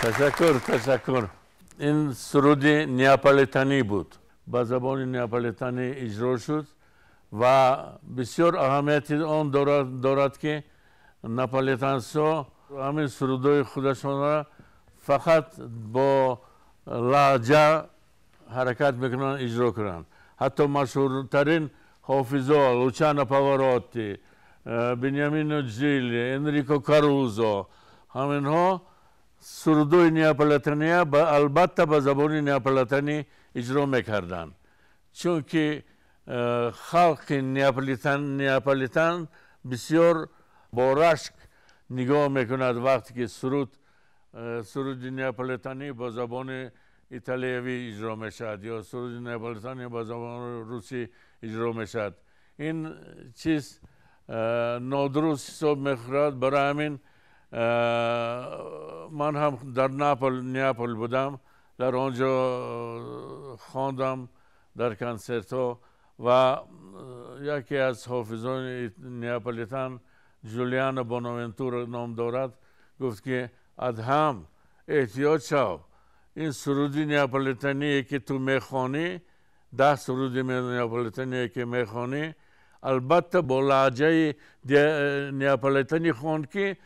Ташаккур, ташаккур. Ин суруди неаполитанӣ буд, ба забони неаполитанӣ иҷро шуд ва бисёр аҳамияти он дорад, ки наполитансо ҳамин сурудҳои худашонро фақат бо лаҳҷа ҳаракат мекунанд, иҷро кунанд. Ҳатто машҳуртарин ҳофизо Лучано Паваротти, Беньямино Ҷилли, Энрико Карузо, ҳаминҳо сурудҳои неаполитания албатта ба забони неаполитанӣ иҷро мекарданд, чунки халқи неаполитан бисёр бо рашк нигоҳ мекунад вақте ки суруди неаполитанӣ ба забони италиявӣ иҷро мешавад ё суруди неаполитанӣ ба забони русӣ иҷро мешавад. Ин чиз нодуруст ҳисоб мехӯрад. Барои ҳамин ман ҳам дар Неапол будам, дар он ҷо хондам дар консертҳо ва яке аз ҳофизони неаполитан Ҷулиано Бонавентура ном дорад, гуфт ки Адҳам, эҳтиёт шав, ин суруди неаполитание ки ту мехонӣ, 10 суруди неаполитание ки мехонӣ, албатта бо лаҳҷаи неаполитанӣ хон, ки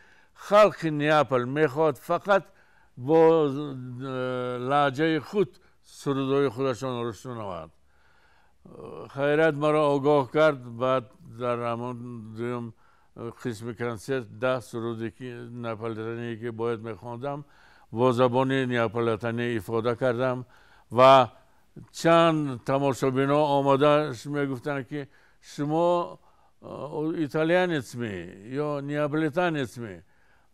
халқи Неапол мехоҳад фақат бо лаҳҷаи худ сурудҳои худашонро шунавад. Хайрат маро огоҳ кард. Баъд дар ҳамон дуюм қисми консерт 10 суруди неаполитание ки бояд мехондам, бо забони неаполитанӣ ифода кардам ва чанд тамошобино омада мегуфтанд, ки шумо итальянец ми ё неаполитанец ми?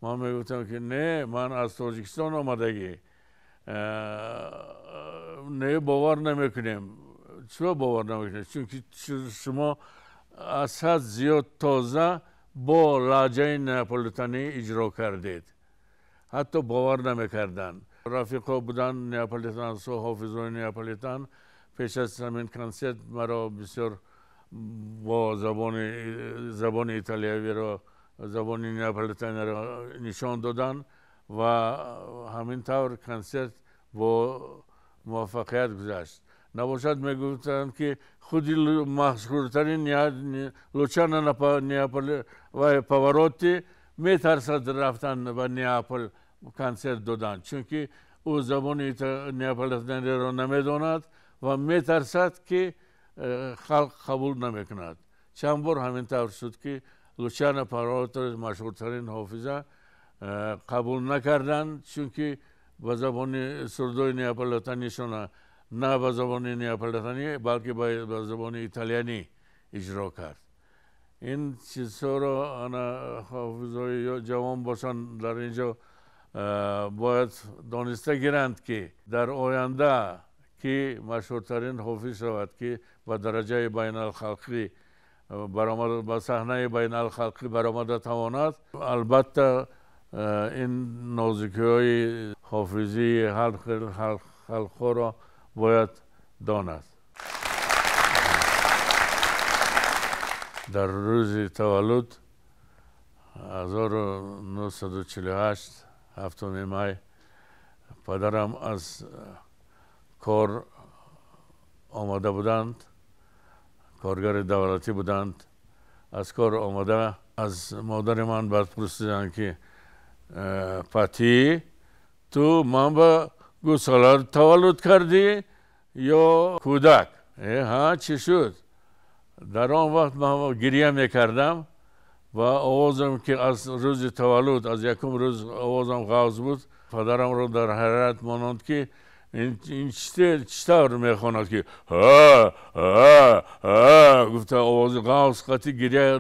Ман мегуфтам, ки не, ман аз Тоҷикистон омадагӣ. Не, бовар намекунем. Чиро бовар намекунем? Чунки шумо аз ҳад зиёд тоза бо лаҳҷаи неаполитанӣ иҷро кардед. Ҳатто бовар намекарданд. Рафиқҳо буданд неаполитансо, ҳофизони неаполитан. Пеш аз ҳамин консерт маро бисёр бо забони италиявиро, забони неаполитаниро нишон доданд ва ҳамин тавр консерт бо муваффақият гузашт. Набошад, мегуфтанд, ки худи машҳуртарин Лучано ва Паваротти метарсад рафтан ба Неапол консерт додан, чунки ӯ забони неаполитаниро намедонад ва метарсад, ки халқ қабул намекунад. Чанд бор ҳамин тавр шуд, ки Лучано Паваротти, машҳуртарин ҳофиза, қабул накарданд, чунки ба забони сурудҳои неаполитанишона на ба забони неаполитанӣ, балки ба забони италиянӣ иҷро кард. Ин чизҳоро ана ҳофизҳои ҷавон бошанд дар ин ҷо бояд дониста гиранд, ки дар оянда ки машҳуртарин ҳофиз шавад, ки ба дараҷаи байналхалқӣ баромад, ба саҳнаи байналхалқӣ баромада тавонад, албатта ин нозикиҳои ҳофизии халқҳоро бояд донад. Дар рӯзи таваллуд 1948, 7 май, падарам аз кор омада буданд, коргари давлатӣ буданд. Аз кор омада аз модари ман баъд пурсиданд, ки патӣ, ту ман ба гӯсола таваллуд кардӣ ё кӯдак? Ҳа, чӣ шуд? Дар он вақт ман гиря мекардам ва овозам, ки аз рӯзи таваллуд, аз якум рӯз овозам ғавз буд, падарамро дар ҳайрат мононд, ки ин чӣ тавр мехонад, ки ҳа ҳа ҳа гуфта овози ғавз қатъи гиря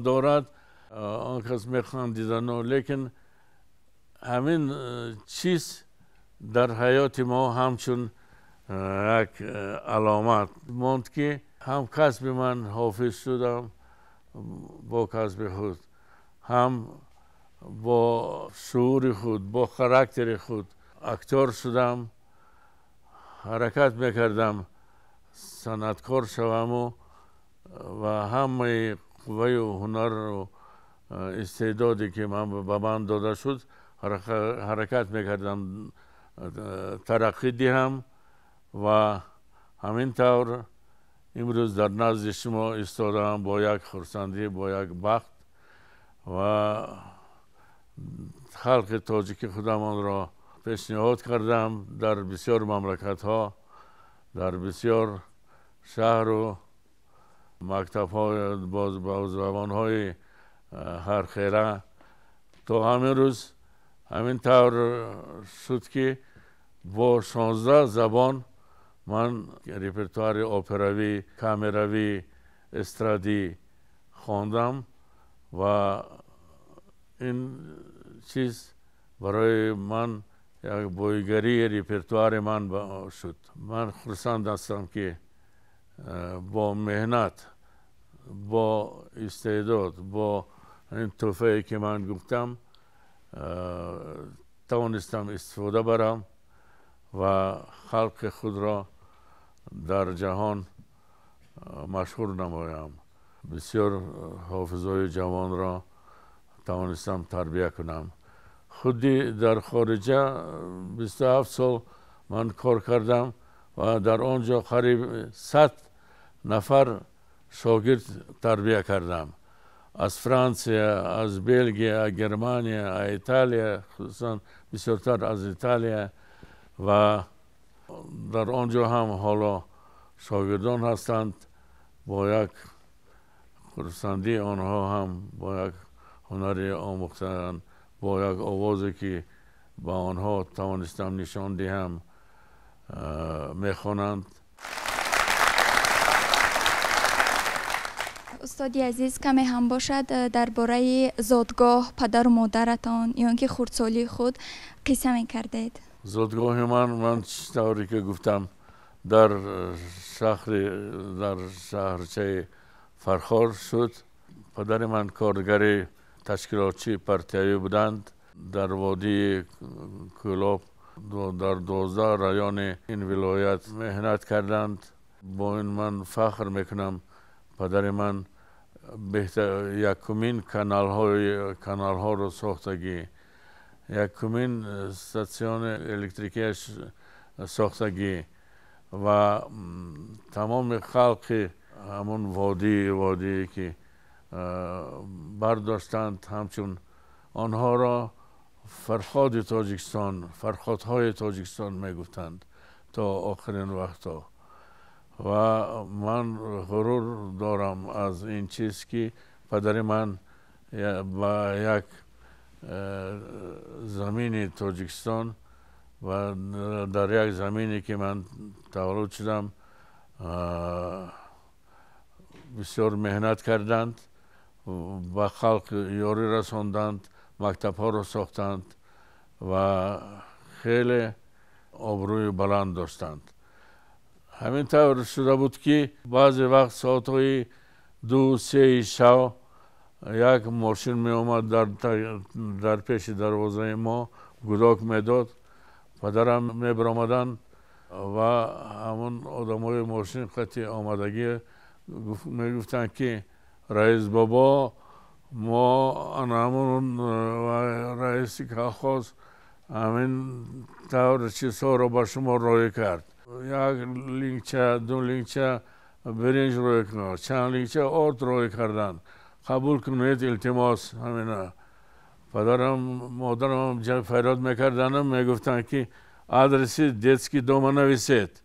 дорад. Он кас механдидану, лекин ҳамин чиз дар ҳаёти мо ҳамчун як аломат монд, ки ҳам касби ман ҳофиз шудам бо касби худ, ҳам бо шуури худ, бо характери худ актёр шудам. Ҳаракат мекардам санъаткор шаваму ва ҳамаи қувваю ҳунару истеъдоде ки ба ман дода шуд, ҳаракат мекардам тараққӣ диҳам ва ҳамин тавр имрӯз дар назди шумо истодаам бо як хурсандӣ, бо як бахт ва халқи тоҷики худамонро пешниҳод кардам дар бисёр мамлакатҳо, дар бисёр шаҳру мактабҳо бо забонҳои ҳархела. То ҳамин рӯз ҳамин тавр шуд, ки бо 16 забон ман репертуари операвӣ, камеравӣ, эстрадӣ хондам ва ин чиз барои ман як боигарии репертуари ман шуд. Ман хурсанд ҳастам, ки бо меҳнат, бо истеъдод, бо ин тӯҳфае ки ман гуфтам, тавонистам истифода барам ва халқи худро дар ҷаҳон машҳур намоям. Бисёр ҳофизои ҷавонро тавонистам тарбия кунам. Худи дар хориҷа 27 сол ман кор кардам ва дар он ҷо қариб 100 нафар шогирд тарбия кардам. Аз Франсия, аз Белгия, Германия, Италия, хусусан бисёртар аз Италия ва дар он ҷо ҳам ҳоло шогирдон ҳастанд. Бо як хурсандии онҳо ҳам бо як ҳунари омӯхтан, бо як овозе ки ба онҳо тавонистам нишон диҳам, мехонанд. Устоди азиз, каме ҳам бошад дар бораи зодгоҳ, падару модаратон ё ин ки хурдсолии худ қисса мекардед? Зодгоҳи ман чӣ тавре ки гуфтам, дар шаҳрчаи Фархор шуд. Падари ман коргари ташкилотчии партиявӣ буданд. Дар водии Кӯлоб дар 12 райони ин вилоят меҳнат карданд. Бо ин ман фахр мекунам. Падари ман якумин каналҳоро сохтагӣ, якумин статсиони электрикияш сохтагӣ ва тамоми халқи ҳамон водие ки бардоштанд, ҳамчун онҳоро фарходи Тоҷикистон, фарходҳои Тоҷикистон мегуфтанд то охирин вақтҳо. Ва ман ғурур дорам аз ин чиз, ки падари ман ба як замини Тоҷикистон ва дар як замине ки ман таваллуд шудам бисёр меҳнат карданд, ба халқ ёрӣ расонданд, мактабҳоро сохтанд ва хеле обрӯи баланд доштанд. Ҳамин тавр шуда буд, ки баъзе вақт соатҳои 2-3 шав як мошин меомад дар пеши дарвозаи мо, гудок медод. Падарам мебаромаданд ва ҳамон одамои мошин қати омадагӣ мегуфтанд, ки раис бобо, мо ана ҳамон раиси колхоз ҳамин тавр чизҳоро ба шумо роҳӣ кард. Як линча, ду линча биринҷ роҳӣ кард, чанд линча орд роҳӣ карданд. Қабул кунед, илтимос. Ҳамина падарам, модарам фарёд мекарданд, мегуфтанд, ки адреси детский дома нависед.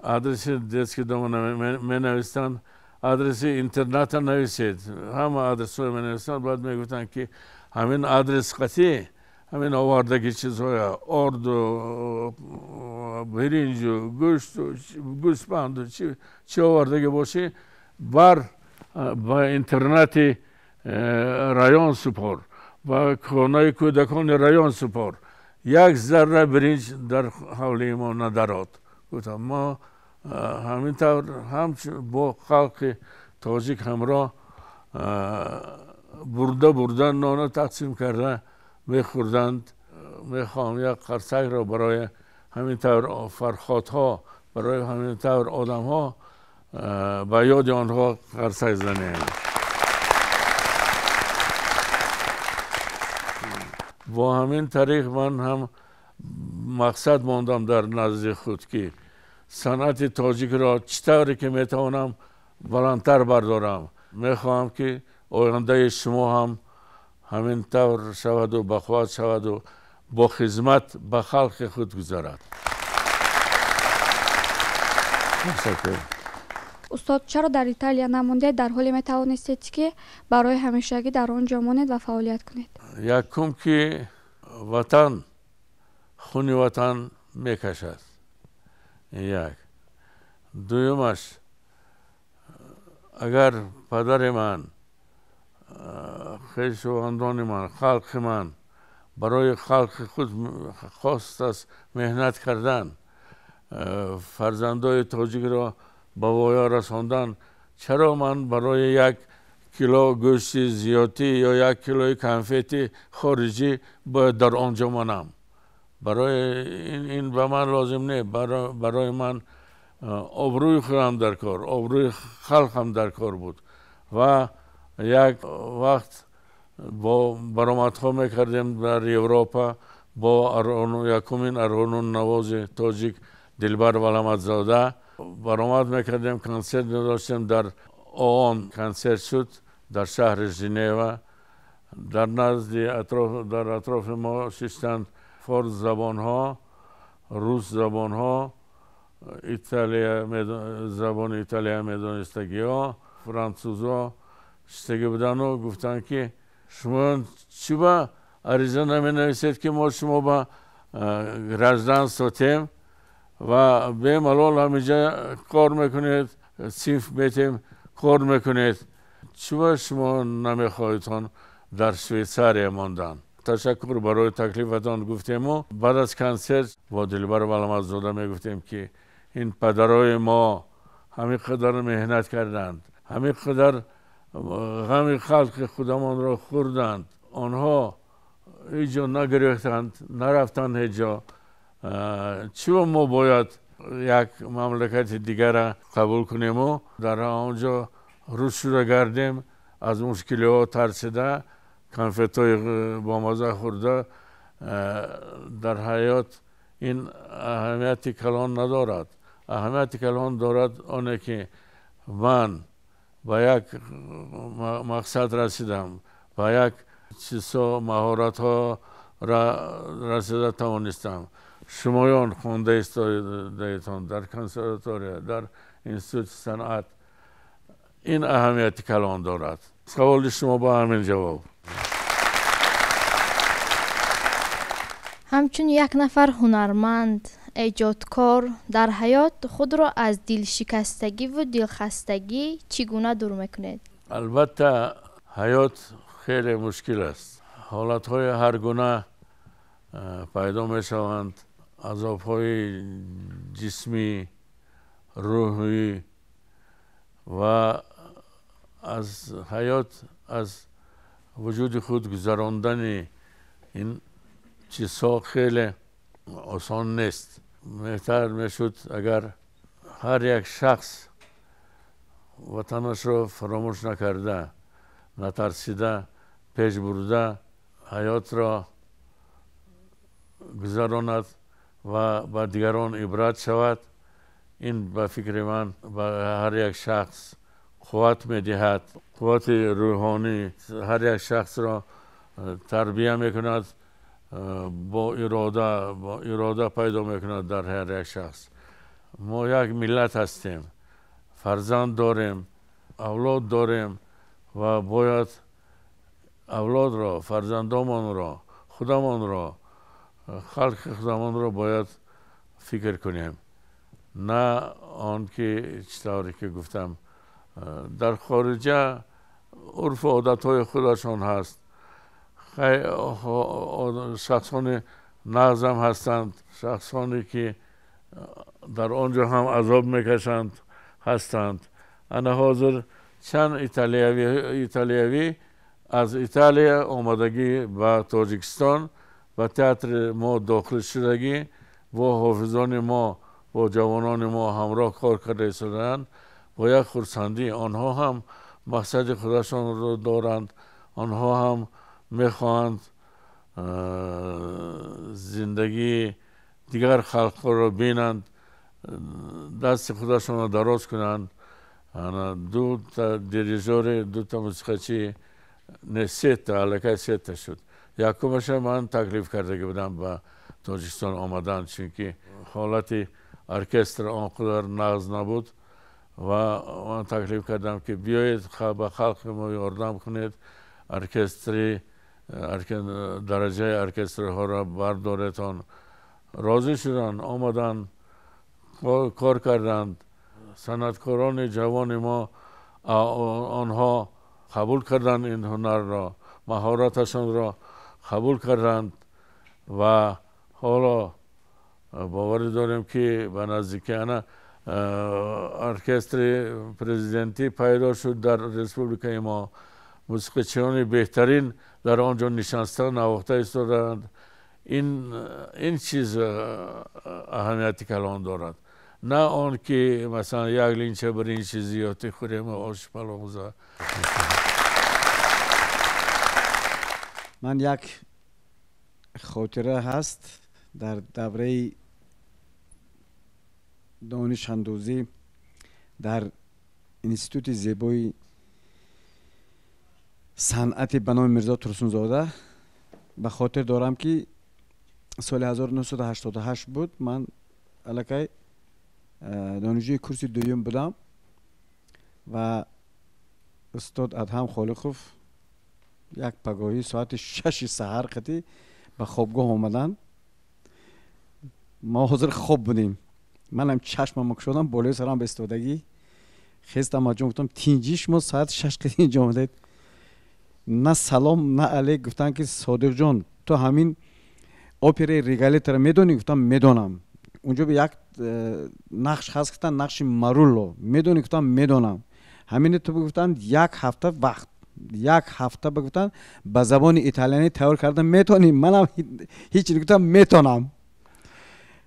Адреси детский дома менавистанд, адреси интерната нависед. Ҳама адресҳоро менавистанд. Баъд мегуфтанд, ки ҳамин адрес қатъӣ ҳамин овардаги чизҳоя, орду, биринҷу, гӯшту, гӯспанду чӣ овардаги бошӣ, бар ба интернати район супор, ба хонаи кӯдакони район супор. Як зарра биринҷ дар ҳавлии мо надарод. Гуфтам, мо ҳамин тавр ҳамчун бо халқи тоҷик ҳамроҳ бурда бурда нона тақсим карда мехӯрданд. Мехоҳам як қарсакро барои ҳамин тавр фарходҳо, барои ҳамин тавр одамҳо ба ёди онҳо қарсак занем. Бо ҳамин тариқ ман ҳам мақсад мондам дар назди худ, ки санъати тоҷикро чӣ тавре ки метавонам баландтар бардорам. Мехоҳам, ки ояндаи шумо ҳам ҳамин тавр шаваду бақувват шаваду бо хизмат ба халқи худ гузарад. Устод, чаро дар Италия намондед, дар ҳоле метавонистед, ки барои ҳамешагӣ дар он ҷо монед ва фаъолият кунед? Якум, ки ватан, хуни ватан мекашад. Як. Дуюмаш, агар падари ман, хешовандони ман, халқи ман барои халқи худ хостааст меҳнат кардан, фарзандои тоҷикро ба воя расондан, чаро ман барои 1 кило гӯшти зиёдтӣ ё 1 килои конфети хориҷӣ бояд дар он ҷо монам? Барои ин ба ман лозим не. Барои ман обрӯи худам дар кор, обрӯи халқам дар кор буд. Ва як вақт бо баромадҳо мекардем дар Европа бо якумин арғунуннавози тоҷик Дилбар Валамадзода баромад мекардем, консерт медоштем. Дар ООН консерт шуд дар шаҳри Женева. Дар назди дар атрофи мо шиштанд форс забонҳо, рус забонҳо, забони италия медонистагиҳо, французҳо шиштагӣ будану гуфтанд, ки шумо чӣ ба ариза наменависед, ки мо шумо ба гражданство тем ва бемалол ҳаминҷа кор мекунед, синф метем, кор мекунед. Чӣ ба шумо намехоҳедтон дар Швейтсария мондан? Ташаккур барои таклифатон гуфтему. Баъд аз консерт бо Дилбар Валамадзода мегуфтем, ки ин падарои мо ҳамин қадар меҳнат карданд, ҳамин қадар ғами халқи худамонро хӯрданд, онҳо ҳеҷ ҷо нагирифтанд, нарафтанд ҳеҷ ҷо. Чӣ мо бояд як мамлакати дигара қабул кунему дар он ҷо рӯз шуда гардем, аз мушкилиҳо тарсида, конфетҳои бомаза хӯрда? Дар ҳаёт ин аҳамияти калон надорад. Аҳамияти калон дорад оне, ки ман ба як мақсад расидам, ба як чизҳо, маҳоратҳо расида тавонистам. Шумоён хонда истодаетон дар консерватория, дар институти санъат, ин аҳамияти калон дорад. Саволи шумо ба ҳамин ҷавоб. Ҳамчун як нафар ҳунарманд, эҷодкор дар ҳаёт худро аз дилшикастагиву дилхастагӣ чӣ гуна дур мекунед? Албатта, ҳаёт хеле мушкил аст. Ҳолатҳои ҳар гуна пайдо мешаванд, азобҳои ҷисмӣ, рӯҳӣ ва аз ҳаёт, аз вуҷуди худ гузарондани ин чизҳо хеле осон нест. Беҳтар мешуд, агар ҳар як шахс ватанашро фаромӯш накарда, натарсида, пеш бурда ҳаётро гузаронад ва ба дигарон ибрат шавад. Ин ба фикри ман ба ҳар як шахс қувват медиҳад, қуввати рӯҳонӣ ҳар як шахсро тарбия мекунад, бо ирода пайдо мекунад дар ҳар як шахс. Мо як миллат ҳастем, фарзанд дорем, авлод дорем ва бояд авлодро, фарзандомонро, худамонро, халқи худамонро бояд фикр кунем. На он ки чӣ тавре ки гуфтам, дар хориҷа урфу одатҳои худашон ҳаст. Шахсони нағзам ҳастанд, шахсоне ки дар он ҷо ҳам азоб мекашанд ҳастанд. Ана ҳозир чанд италиявӣ аз Италия омадагӣ ба Тоҷикистон, ба театри мо дохил шудагӣ, бо ҳофизони мо, бо ҷавонони мо ҳамроҳ кор карда истодаанд. Бо як хурсандӣ онҳо ҳам мақсади худашонро доранд, онҳо ҳам мехоҳанд Зиндагии дигар халқҳоро бинанд, дасти худашонро дароз кунанд. Дута дирижёри, дута мусиқачӣ, не, сета, аллакай сета шуд. Якумаша ман таклиф кардагӣ будам ба Тоҷикистон омадан, чунки ҳолати оркестр он қадар нағз набуд ва ман таклиф кардам, ки биёед, ба халқи мо ёрдам кунед, оркестри дараҷаи оркестрҳоро бардоретон. Розӣ шуданд, омаданд, кор карданд. Санъаткорони ҷавони мо, онҳо қабул карданд ин ҳунарро, маҳораташонро қабул карданд ва ҳоло боварӣ дорем, ки ба наздикӣ ана оркестри президентӣ пайдо шуд дар республикаи мо. Мусиқичиёни беҳтарин дар он ҷо нишаста, навохта истодаанд. Ин чиз аҳамияти калон дорад, на он ки масалан як линча биринчи зиёдӣ хӯрем, ош паловза. Ман як хотира ҳаст дар давраи донишандӯзӣ дар институти зебои санъати ба номи Мирзо Турсунзода. Ба хотир дорам, ки соли 1988 буд. Ман аллакай донишҷӯи курси дуюм будам ва устод Адҳам Холиқов як пагоҳӣ соати 6-и саҳар қатӣ ба хобгоҳ омаданд. Мо ҳозир хоб будем. Манам чашмамо кушодам, болои сарам ба истодагӣ. Хестам, аҷон, гуфтам: «Тинҷӣ, шумо соати 6 қати инҷо омадед?» На салом, на алейк. Гуфтанд, ки «Содиқҷон, ту ҳамин операи Риголеттора медонӣ?» Гуфтам: «Медонам». «Унҷо як нақш ҳаст, гуфтанд, нақши Марулло, медонӣ?» Гуфтам: «Медонам». «Ҳамине ту, гуфтанд, як ҳафта вақт, як ҳафта, ба гуфтанд, ба забони италиянӣ тайёр карда метонӣ?» Манам ҳеч, гуфтам: «Метонам».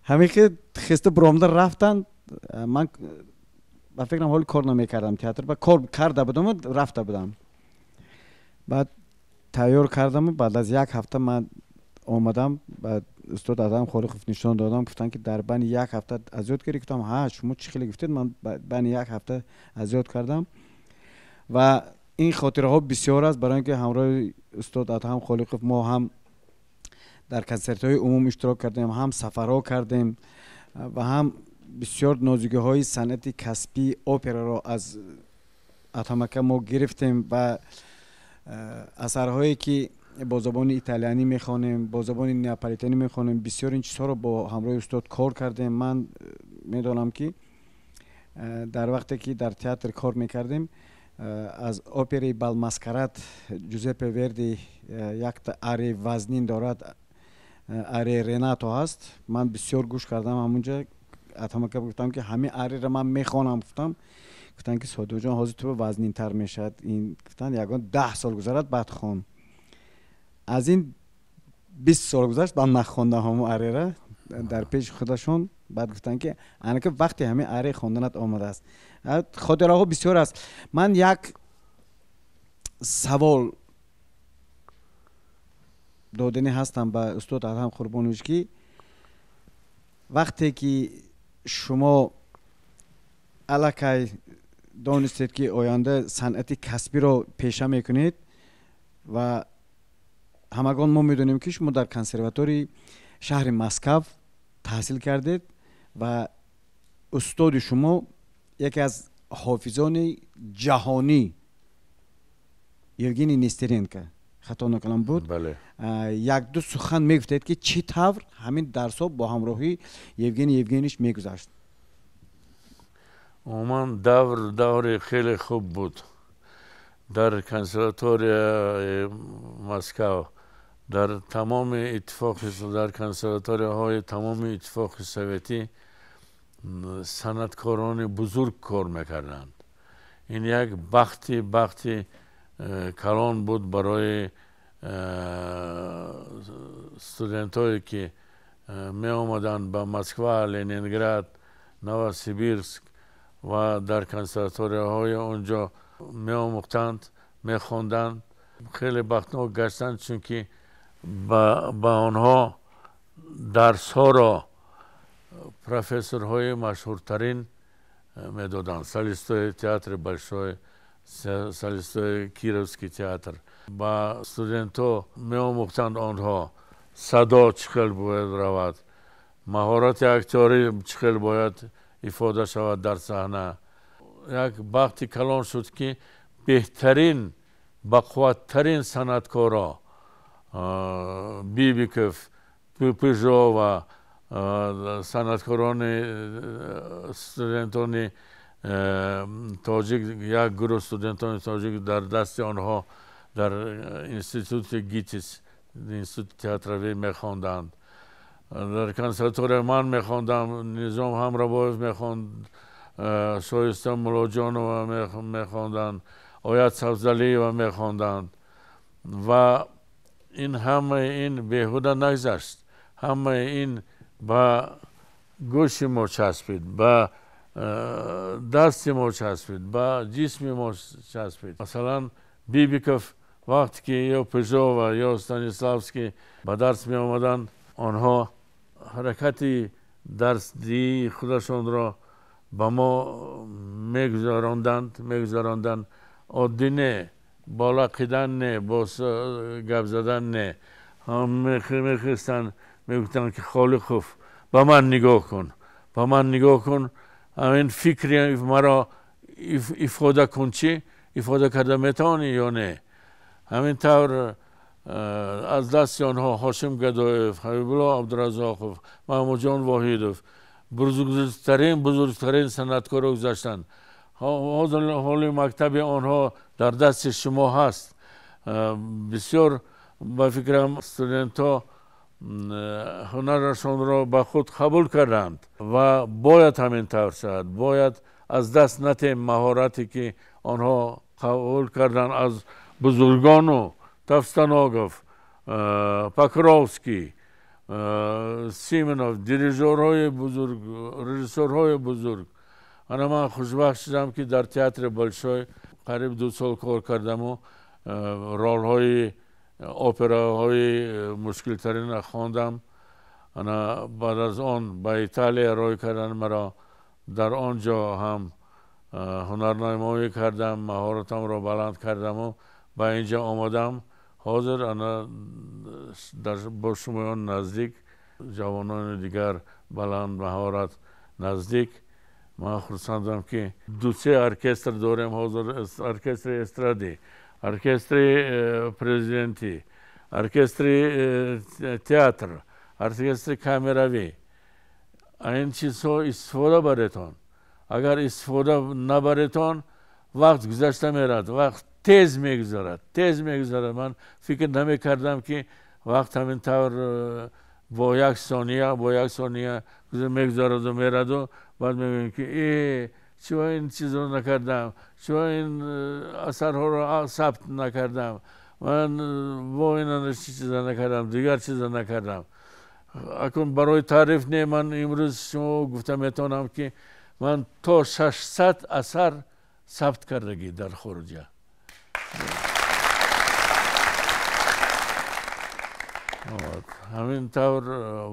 Ҳамин ки хеста буромада рафтанд. Ман ба фикрам, ҳоли кор намекардам театр, ба кор карда будаму рафта будам. Баъд тайёр кардаму баъд аз як ҳафта ман омадам, ба устод Адҳам Холиқов нишон додам. Гуфтанд, ки «Дар байни як ҳафта аз ёд кардӣ?» Гуфтам: «Ҳа, шумо чӣ хеле гуфтед, ман байни як ҳафта аз ёд кардам». Ва ин хотираҳо бисёр аст, барои ин ки ҳамроҳи устод Адҳам Холиқов мо ҳам дар консертҳои умум иштирок кардем, ҳам сафарҳо кардем ва ҳам бисёр нозукиҳои санъати касбии операро аз Адҳамака мо гирифтем ва асарҳое ки бо забони италиянӣ мехонем, бо забони неаполитанӣ мехонем, бисёр ин чизҳоро бо ҳамроҳи устод кор кардем. Ман медонам, ки дар вақте ки дар театр кор мекардем, аз операи Бал Маскарад Ҷузеппе Верди якта арияи вазнин дорад, арияи Ренато ҳаст. Ман бисёр гӯш кардам. Ҳамунҷа Адҳамака гуфтам, ки ҳамин арияро ман мехонам, гуфтам. Гуфтанд, ки «Содиқҷон, ҳозир ту вазнинтар мешавад ин», гуфтанд, «ягон 10 сол гузарад, баъд хон». Аз ин 20 сол гузашт, ман нахондам ҳамон арияра дар пеши худашон. Баъд гуфтанд, ки анака вақте ҳамин ария хонданат омадааст. Хотираҳо бисёр аст. Ман як савол додани ҳастам ба устод Адҳам Қурбонович, ки вақте ки шумо аллакай донистед, ки оянда санъати касбиро пеша мекунед, ва ҳамагон мо медонем, ки шумо дар консерватории шаҳри Москав таҳсил кардед ва устоди шумо яке аз ҳофизони ҷаҳонӣ Евгений Нестеренко, хато накунам, буд. Як-ду сухан мегуфтед, ки чӣ тавр ҳамин дарсҳо бо ҳамроҳии Евгений Евгеньевич мегузашт? Умуман, давр даври хеле хуб буд дар консерваторияи Москав, дар тамоми иттифоқи, дар консерваторияҳои тамоми Иттифоқи Советӣ санъаткорони бузург кор мекарданд. Ин як бахти калон буд барои студентҳое, ки меомаданд ба Москва, Ленинград, Новосибирск ва дар консерваторияҳои он ҷо меомӯхтанд, мехонданд. Хеле бахтнок гаштанд, чунки Ба онҳо дарсҳоро профессорҳои машҳуртарин медоданд, солистҳои театри Большой, солистҳои Кировский театр. Ба студентҳо меомӯхтанд онҳо садо чӣ хел бояд равад, маҳорати актёрӣ чӣ хел бояд ифода шавад дар саҳна. Як бахти калон шуд, ки беҳтарин, бақувваттарин санъаткоро Бибиков, Пыжова, санъаткорони студентони тоҷик, як гурӯҳ студентони тоҷик дар дасти онҳо дар институти ГИТИС, институти театравӣ мехонданд. Дар консерватория ман мехондам, Низом Ҳамрабоев мехонд, Шоиста Муллоҷонова мехонданд, Оят Сабзалиева мехонданд. Ва ин ҳамаи ин беҳуда нагзашт, ҳамаи ин ба гӯши мо часпид, ба дасти мо часпид, ба ҷисми мо часпид. Масалан, Бибиков вақте ки ё Пыжова, ё Станиславский ба дарс меомаданд, онҳо ҳаракати дарсдиҳии худашонро ба мо мегузаронданд. Оддӣ не, бо лақидан не, бо гап задан не. Мехестанд, мегуфтанд, ки Холиқов, ба ман нигоҳ кун, ба ман нигоҳ кун, ҳамин фикри маро ифода кун, чӣ ифода карда метавонӣ ё не. Ҳамин тавр аз дасти онҳо Ҳошим Гадоев, Ҳабибулло Абдуразоқов, Маҳмудҷон Воҳидов бузургтарин санъаткоро гузаштанд. Ҳозир ҳоли мактаби онҳо дар дасти шумо ҳаст. Бисёр ба фикрам студентҳо ҳунарашонро ба худ қабул карданд ва бояд ҳамин тавр шавад. Бояд аз даст натем маҳорате, ки онҳо қабул карданд аз бузургону Товстоногов, Покровский, Симонов, дирижёрҳои бузург, режиссёрҳои бузург. Ана ман хушбахт шудам, ки дар театри Большой қариб 2 сол кор кардаму ролҳои операҳои мушкилтаринро хондам. Ана баъд аз он ба Италия рой карданд маро, дар он ҷо ҳам ҳунарнамоӣ кардам, маҳоратамро баланд кардаму ба инҷа омадам. Ҳозир ана бо шумоён наздик, ҷавонони дигар баланд маҳорат наздик. Ман хурсандам, ки 2-3 оркестр дорем ҳозир: оркестри эстрадӣ, оркестри президентӣ, оркестри театр, оркестри камеравӣ. Ин чизҳо истифода баретон. Агар истифода набаретон, вақт гузашта мерад, вақт тез мегузарад, тез мегузарад. Ман фикр намекардам, ки вақт ҳамин тавр бо як сония, бо як сония мегузараду мераду, баъд мегӯем, ки э, чиво ин чизро накардам, чиво ин асарҳоро сабт накардам, ман бо ин чӣ чиза накардам, дигар чиза накардам. Акун барои таъриф не, ман имрӯз шумо гуфта метавонам, ки ман то 600 асар сабт кардагӣ дар хориҷа. Ҳамин тавр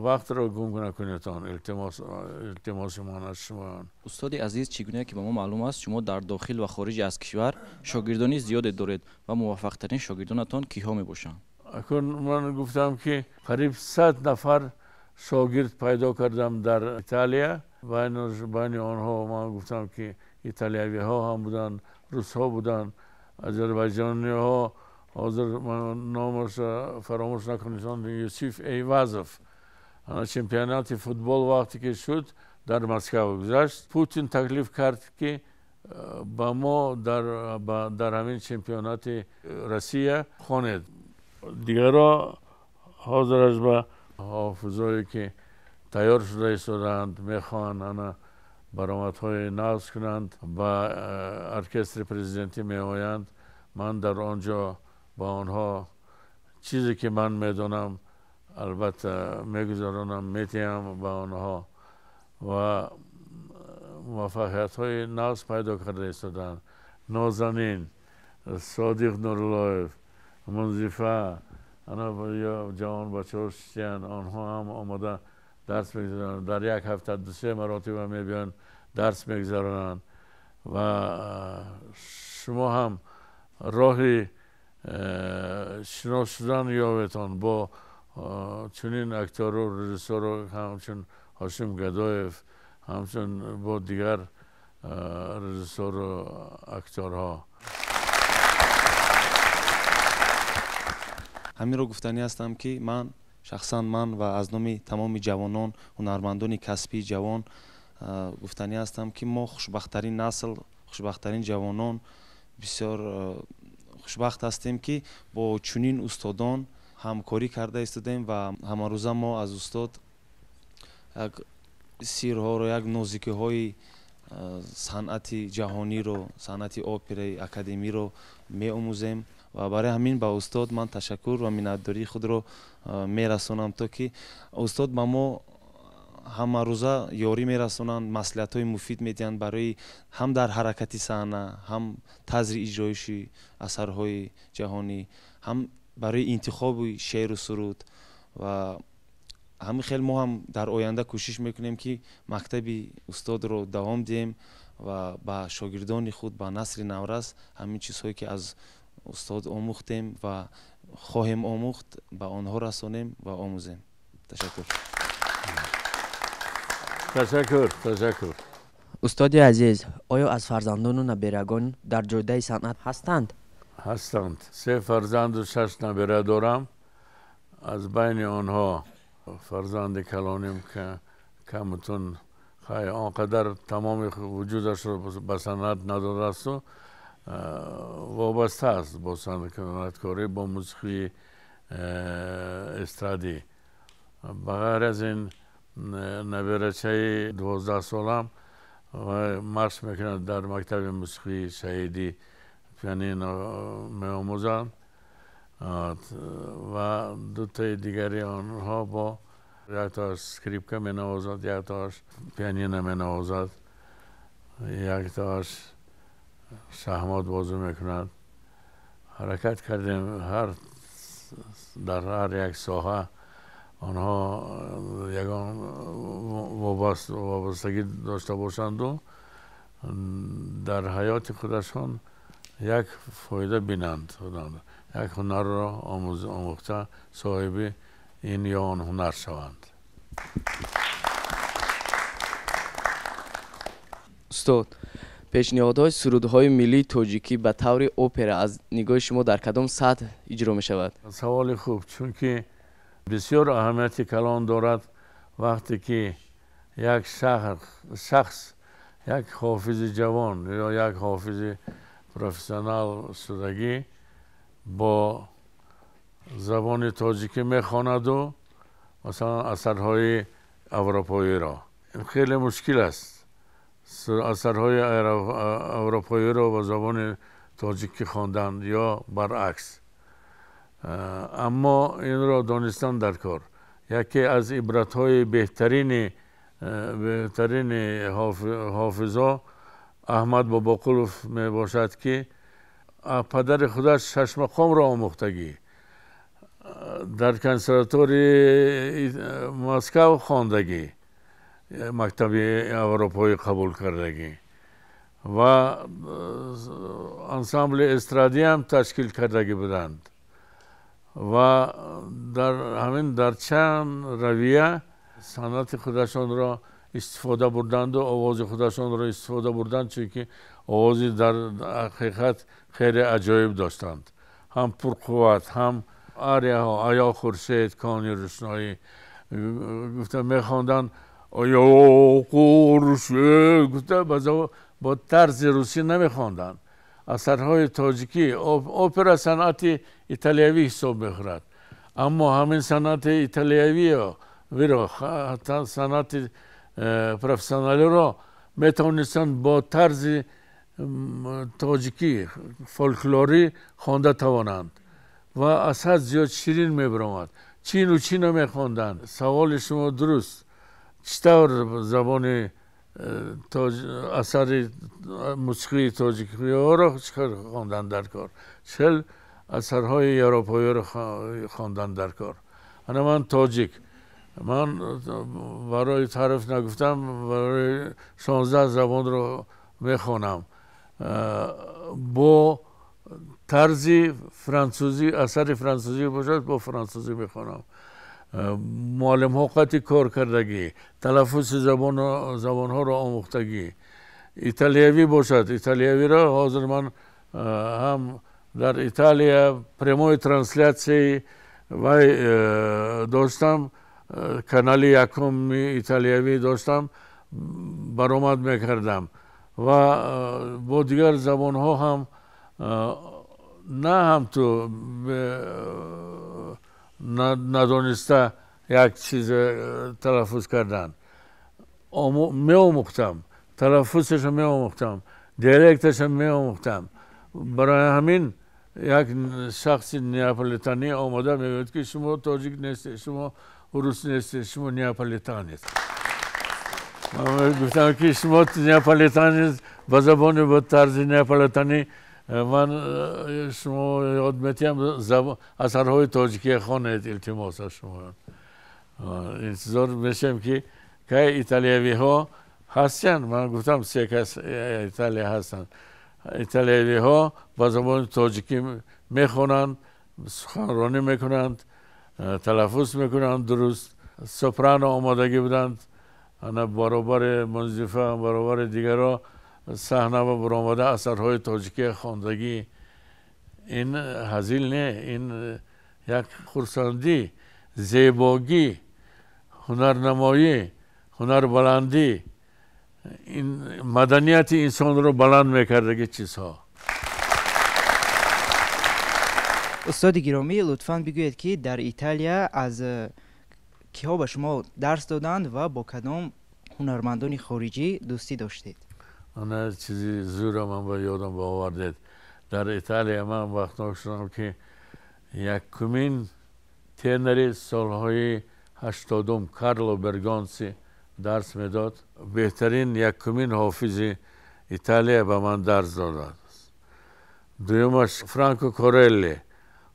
вақтро гум накунедон, илтимоси ман аз шумоён. Устоди азиз, чӣ гуна ки ба мо маълум аст, шумо дар дохил ва хориҷи аз кишвар шогирдони зиёде доред ва муваффақтарин шогирдонатон киҳо мебошанд? Акун ман гуфтам, ки қариб 100 нафар шогирд пайдо кардам дар Италия. Байни онҳо ман гуфтам, ки италиявиҳо ҳам буданд, русҳо буданд, озарбойҷониҳо. Ҳозир номашро фаромӯш накунед, Юсуф Эйвазов. Чемпионати футбол вақте ки шуд, дар Москва гузашт, Путин таклиф кард, ки ба мо дар ҳамин чемпионати Россия хонед. Дигарро ҳозираш ба ҳофизое, ки тайёр шуда истодаанд, мехоҳанд ана баромадҳои нағз кунанд, ба оркестри президентӣ меоянд. Ман дар он ҷо ба онҳо чизе, ки ман медонам, албатта мегузаронам, метиҳам ба онҳо ва муваффақиятҳои нағз пайдо карда истодаанд. Нозанин, Содиқ Нуруллоев, Мунзифа, Ана ҷавон бачаҳо шитиянд, онҳо ҳам омода дарс мегузаронанд. Дар як ҳафта 2-3 маротиба мебиёнд, дарс мегузаронанд ва шумо ҳам роҳи шинос шудан ёбетон бо чунин актёру режиссёру ҳамчун Ҳошим Гадоев, ҳамчун бо дигар режиссёру актёрҳо. Ҳаминро гуфтанӣ ҳастам, ки ман шахсан ман ва аз номи тамоми ҷавонон, ҳунармандони касбии ҷавон гуфтанӣ ҳастам, ки мо хушбахттарин насл, хушбахттарин ҷавонон, бисёр хушбахт ҳастем, ки бо чунин устодон ҳамкорӣ карда истодаем ва ҳамарӯза мо аз устод як сирҳоро, як нозикиҳои санъати ҷаҳониро, санъати операи академиро меомӯзем ва барои ҳамин ба устод ман ташаккур ва миннатдории худро мерасонам, то ки устод ба мо ҳамарӯза ёрӣ мерасонанд, маслиҳатҳои муфид медиҳанд барои ҳам дар ҳаракати саҳна, ҳам тарзи иҷроиши асарҳои ҷаҳонӣ, ҳам барои интихоби шеъру суруд. Ва ҳамин хел мо ҳам дар оянда кӯшиш мекунем, ки мактаби устодро давом диҳем ва ба шогирдони худ, ба насли наврас ҳамин чизҳое ки аз устод омӯхтем ва хоҳем омӯхт, ба онҳо расонем ва омӯзем. Ташаккур. Ташаккур, ташаккур. Устоди азиз, оё аз фарзандону наберагон дар ҷодаи санъат ҳастанд? Ҳастанд. 3 фарзанду 6 набера дорам. Аз байни онҳо фарзанди калоним камтун хай он қадар тамоми вуҷудашро ба санъат надодасту вобаста аст бо санъаткорӣ, бо мусиқии эстрадӣ. Ба ғайр аз ин наберачаи 12 солам машқ мекунад дар мактаби мусиқии шаҳидӣ, пианино меомӯзанд ва дутаи дигари онҳо бо яктоаш скрипка менавозад, яктоаш пианино менавозад, яктоаш шаҳмот бозӣ мекунад. Ҳаракат кардем дар ҳар як соҳа онҳо ягон вобастагӣ дошта бошанду дар ҳаёти худашон як фоида бинанд, як ҳунарро омӯхта соҳиби ин ё он ҳунар шаванд. Устод, пешниҳодҳои сурудҳои миллии тоҷикӣ ба таври опера аз нигоҳи шумо дар кадом сатҳ иҷро мешавад? Саволи хуб, чунки бисёр аҳамияти калон дорад вақте ки як шахс, як ҳофизи ҷавон ё як ҳофизи профессионал шудагӣ бо забони тоҷикӣ мехонаду масалан асарҳои аврупоиро. Ин хеле мушкил аст. Асарҳои аврупоиро ба забони тоҷикӣ хондан ё баръакс. Аммо инро донистан дар кор. Яке аз ибратҳои беҳтарини ҳофизо Аҳмад Бобоқулов мебошад, ки падари худаш шашмақомро омӯхтагӣ, дар консерваторияи Москав хондагӣ, мактаби аврупоӣ қабул кардагӣ ва ансамбли эстрадиам ташкил кардагӣ буданд ва дар ҳамин дар чанд равия санъати худашонро истифода бурданду овози худашонро истифода бурданд, чунки овози дар ҳақиқат хеле аҷоиб доштанд, ҳам пурқувват, ҳам арияҳо «Аё хуршед, кони рӯшноӣ» гуфта мехонданд, «Аё хуршед» гуфта бо тарзи русӣ намехонданд. Асарҳои тоҷикӣ опера санъати италиявӣ ҳисоб мехӯрад, аммо ҳамин санъати италиявиро, санъати профессионалиро метавонистанд бо тарзи тоҷикӣ фолклорӣ хонда тавонанд ва аз ҳад зиёд ширин мебаромад. Чину чӣ намехонданд. Саволи шумо дуруст. Чӣ тавр забони асари мусиқии тоҷикиҳоро чӣ хел хондан дар кор? Чӣ хел асарҳои европоиро хондан дар кор. Ана ман тоҷик, ман барои таъриф нагуфтам, барои 16 забонро мехонам. Бо тарзи франсузӣ, асари франсузӣ бошад, бо франсузӣ мехонам. Муаллимҳо қати кор кардагӣ, талаффузи забонҳоро омӯхтагӣ. Италиявӣ бошад, италиявиро ҳозир ман ҳам дар Италия прямой трансляцияи вай доштам, канали якуми италиявӣ доштам, баромад мекардам ва бо дигар забонҳо ҳам на ҳамту надониста як чиз талаффуз кардан. Меомӯхтам, талаффузашро меомӯхтам, диалекташро меомӯхтам. Барои ҳамин як шахси неаполитанӣ омода мегӯяд, ки шумо тоҷик нестед, шумо рус нестед, шумо неаполитанед. Ман гуфтам, ки шумо неаполитанед, ба забони ба тарзи неаполитанӣ ман шумо ёд метиҳам, асарҳои тоҷикия хонед, илтимос аз шумо. Интизор мешавем, ки кай италиявиҳо ҳастанд. Ман гуфтам, се кас Италия ҳастанд. Италиявиҳо ба забони тоҷикӣ мехонанд, суханронӣ мекунанд, талаффуз мекунанд дуруст. Сопрано омодагӣ буданд, ана баробари Мунзифа, баробари дигарро саҳна ба баромада асарҳои тоҷикия хондагӣ. Ин ҳазил не, ин як хурсандӣ, зебогӣ, ҳунарнамоӣ, ҳунарбаландӣ, ин маданияти инсонро баланд мекардаги чизҳо. Устоди гиромӣ, лутфан бигӯед, ки дар Италия аз киҳо ба шумо дарс доданд ва бо кадом ҳунармандони хориҷӣ дӯстӣ доштед? Ана чизи зӯра ман ба ёдам баовардед. Дар Италия ман вақтнок шудам, ки якумин тенори солҳои 80-ум Карло Бергонси дарс медод. Беҳтарин якумин ҳофизи Италия ба ман дарс додад. Дуюмаш Франко Корелли.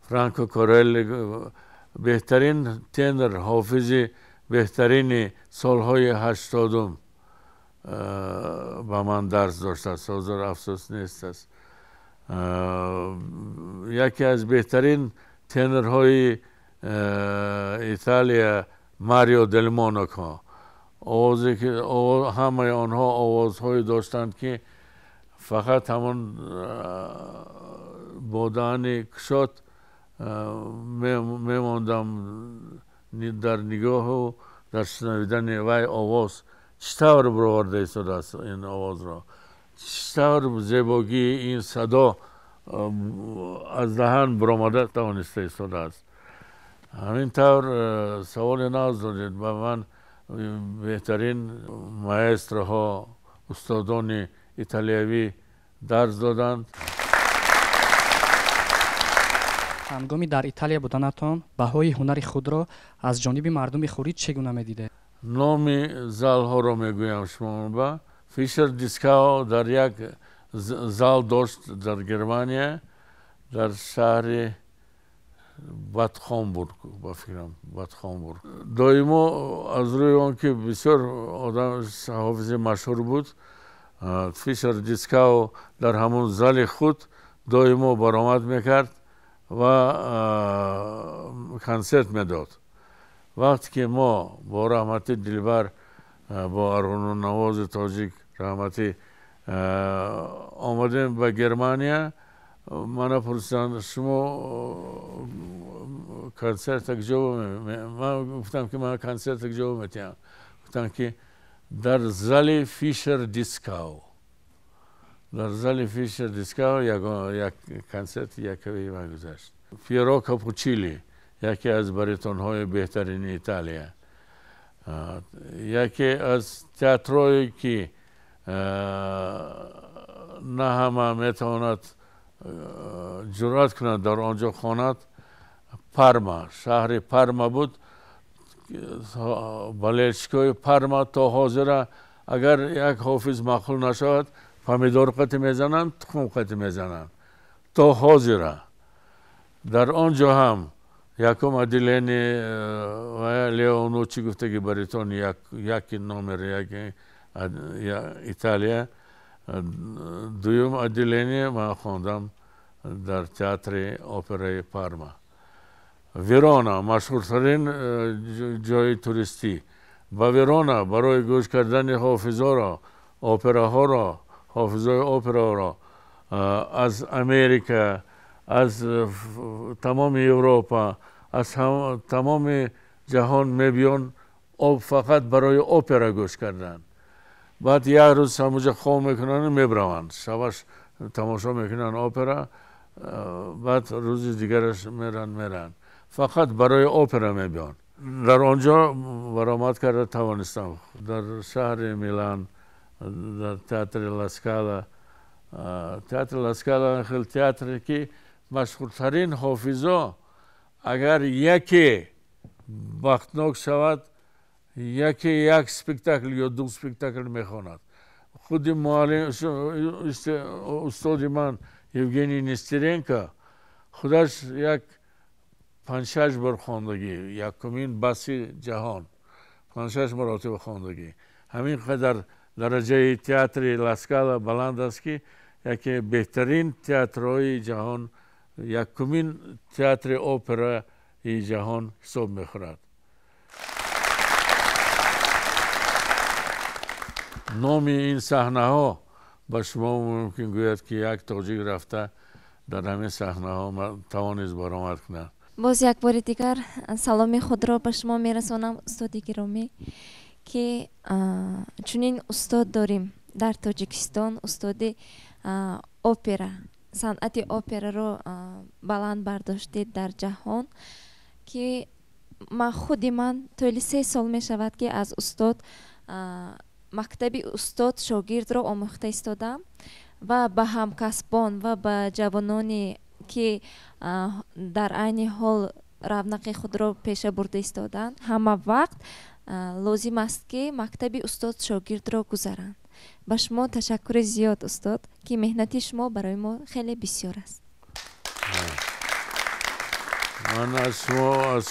Франко Корелли беҳтарин тенор, ҳофизи беҳтарини солҳои 80-ум ба ман дарс доштааст. Ҳозир афсӯс нест аст. Яке аз беҳтарин тенорҳои Италия Марио Дел Монако. Овозе ки ҳамаи онҳо овозҳое доштанд, ки фақат ҳамон бо даҳани кушод мемондам дар нигоҳу дар шунавидани вай овоз. Чӣ тавр бароварда истодааст ин овозро, чӣ тавр зебогии ин садо аз даҳан баромада тавониста истодааст. Ҳамин тавр саволи нав додед ба ман. Беҳтарин маэстроҳо, устодони италиявӣ дарс доданд. Ҳангоми дар Италия буданатон баҳои ҳунари худро аз ҷониби мардуми хориҷ чӣ гуна медидед? Номи залҳоро мегӯям шумо ба. Фишер Дискао дар як зал дошт дар Германия, дар шаҳри Бадхомбург, ба фикрам Бадхомбург. Доимо аз рӯи он ки бисёр одам ҳофизи машҳур буд, Фишер Дискао дар ҳамон зали худ доимо баромад мекард ва консерт медод. Вақте ки мо бо раҳмати Дилбар, бо арғунонавози тоҷик раҳматӣ омадем ба Германия, мана пурсиданд, шумо консерта куҷо? Ман гуфтам, ки ман консерта куҷо метиҳам. Гуфтанд, ки дар зали Фишер Дискао. Дар зали Фишер Дискао як консерти якавӣ ман гузашт. Пьеро Капучили, яке аз баритонҳои беҳтарини Италия, яке аз театрое ки на ҳама метавонад ҷуръат кунад дар он ҷо хонад, Парма, шаҳри Парма буд. Болельщикои Парма то ҳозира агар як ҳофиз маъқул нашавад, помидор қати мезананд, тухм қати мезананд. То ҳозира. Дар он ҷо ҳам якум отделение Леонуччи гуфтаги баритон яки номер яки Италия, дуюм отделение ман хондам дар театри операи Парма. Верона машҳуртарин ҷои туристӣ. Ба Верона барои гӯш кардани ҳофизоро, операҳоро, ҳофизои операро аз Америка, аз тамоми Европа, аз тамоми ҷаҳон мебиён фақат барои опера гӯш кардан. Баъд як рӯз ҳамуҷа хоб мекунанд, мебраванд, шабаш тамошо мекунанд опера, баъд рӯзи дигараш меранд, фақат барои опера мебиён. Дар он ҷо баромад карда тавонистам. Дар шаҳри Милан, дар театри Ласкала. Театри Ласкала хел театре ки машҳуртарин ҳофизо агар яке бахтнок шавад, яке як спектакл ё ду спектакл мехонад. Худи муаллим, устоди ман Евгений Нестеренко худаш як 5-6 бор хондагӣ, якумин баси ҷаҳон 5-6 маротиба хондагӣ. Ҳамин қадар дараҷаи театри Ласкала баланд аст ки яке беҳтарин театрҳои ҷаҳон, якумин театри операи ҷаҳон ҳисоб мехӯрад. Номи ин саҳнаҳо ба шумо мумкин гӯяд ки як тоҷик рафта дар ҳамин саҳнаҳо тавонист баромад кунад. Боз як бори дигар саломи худро ба шумо мерасонам, устоди гиромӣ, ки чунин устод дорем дар Тоҷикистон, устоди опера, санъати операро баланд бардоштед дар ҷаҳон, ки ман худи ман тӯли 3 сол мешавад ки аз устод мактаби устод шогирдро омӯхта истодам ва ба ҳамкасбон ва ба ҷавононе ки дар айни ҳол равнақи худро пеша бурда истоданд, ҳама вақт лозим аст ки мактаби устод шогирдро гузаранд. Ба шумо ташаккури зиёд, устод, ки меҳнати шумо барои мо хеле бисёр аст. Ман аз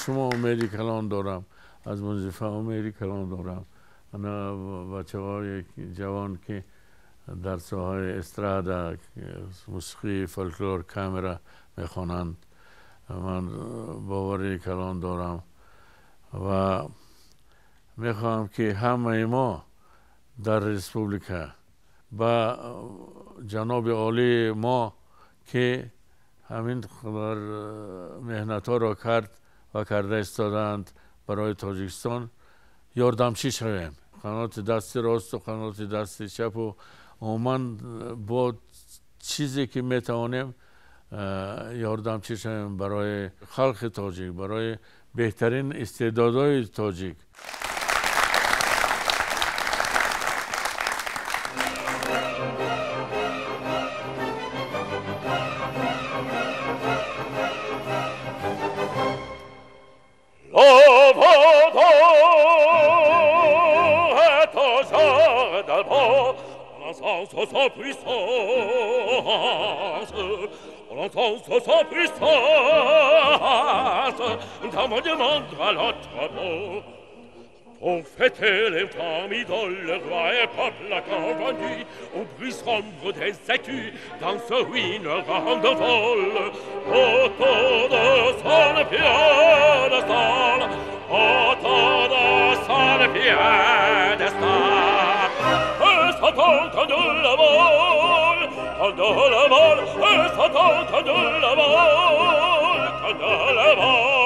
шумо умеди калон дорам, аз Мунзифа умеди калон дорам. Ана бачаҳои ҷавон ки дар соҳаи эстрада, мусиқии фолклор, камера мехонанд, ман бовари калон дорам ва мехоҳам ки ҳамаи мо дар республика ба ҷаноби олии мо ки ҳамин қадар меҳнатҳоро кард ва карда истодаанд барои Тоҷикистон ёрдамчӣ шавем. Қаноти дасти росту қаноти дасти чапу умуман бо чизе ки метавонем ёрдамчӣ шавем барои халқи тоҷик, барои беҳтарин истеъдодҳои тоҷик. Sa puissance, on entend sa puissance, d'un monument à l'autre mot. Pour fêter les formidoles, le roi et peuple la compagnie, on brise l'ombre des écus dans ce ruine rang de vol. Autour de son piédestal, autour de son piédestal. Et Satan de la vol, de la vol, et Satan de la vol, de la vol.